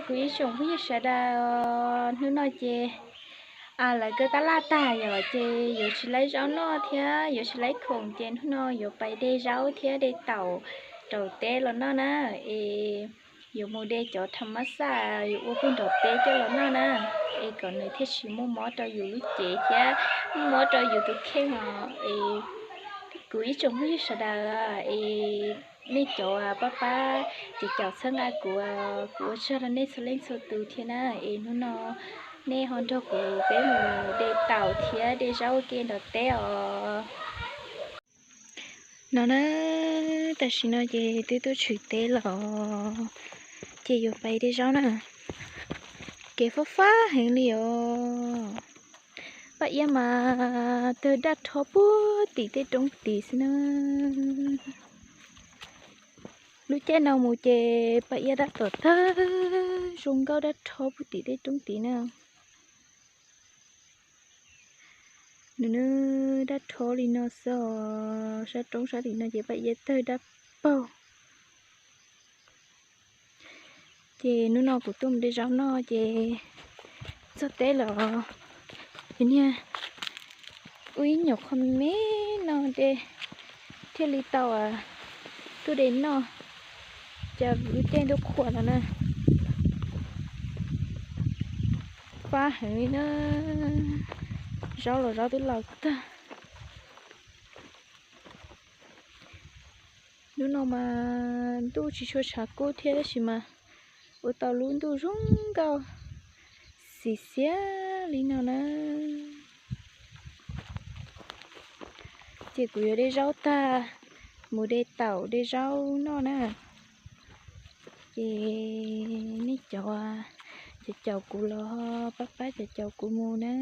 Kuv ib tsoom phooj ywg sawv daws, hnub no ces lawv kawg tab laj tag yom, ces yuav tsis laib zaub noj thiab yuav tsis laib khoom, ces hnub no yuav pais de zaub thiab de taum nraum teb los noj na. Es yuav mus de cov tham mab xaj yuav ua pug nraum teb coj los noj na, es kom nws thiaj tsis muaj mob rau yus lub cev thiab muaj mob rau yus tus kheej os. Es kuv ib tsoom phooj ywg sawv daws, es nej cov pab pab ces caum txhawb nqa kuv, kuv ua tsaug rau nej txhua leej txhua tus thiab na. Es hnub no nej ho nrog kuv peb mus de taum thiab de zaub ua ke nraum teb os. No na, tam sim no ces twb tuaj tshwm teb los, ces yuav pais de zaub na. Kev fab fab heev li os. Paj Iab mas tawg daj rhob puag tim tej roob tid xwb na. Lub caij no mus ces Paj Iab tab tom tawg zoo nkauj daj rhob puag tim tej roob tid na. Nws daj rhob li no xwb os, sab roob sab tim no ces Paj Iab tawg daj paug. Ces hnub no kuv tuaj mus de zaub noj ces txog teb los, ces niag ua ib nyuam qho me me no de thiaj li tau tuaj de noj, cas lub caij ntuj qhua no na. Fab heev li na, zaub los zaub twb laus tag. Hnub no mas ntuj tsis tshua tshav kub thiab tab sis mas ua tau lub ntuj zoo nkauj xim xiab li no na. Ces kuv yuav de zaub tag, mus de taum de zaub noj na. Ces nej cov, cov caum kuv los pab pab cov caum kuv mus na.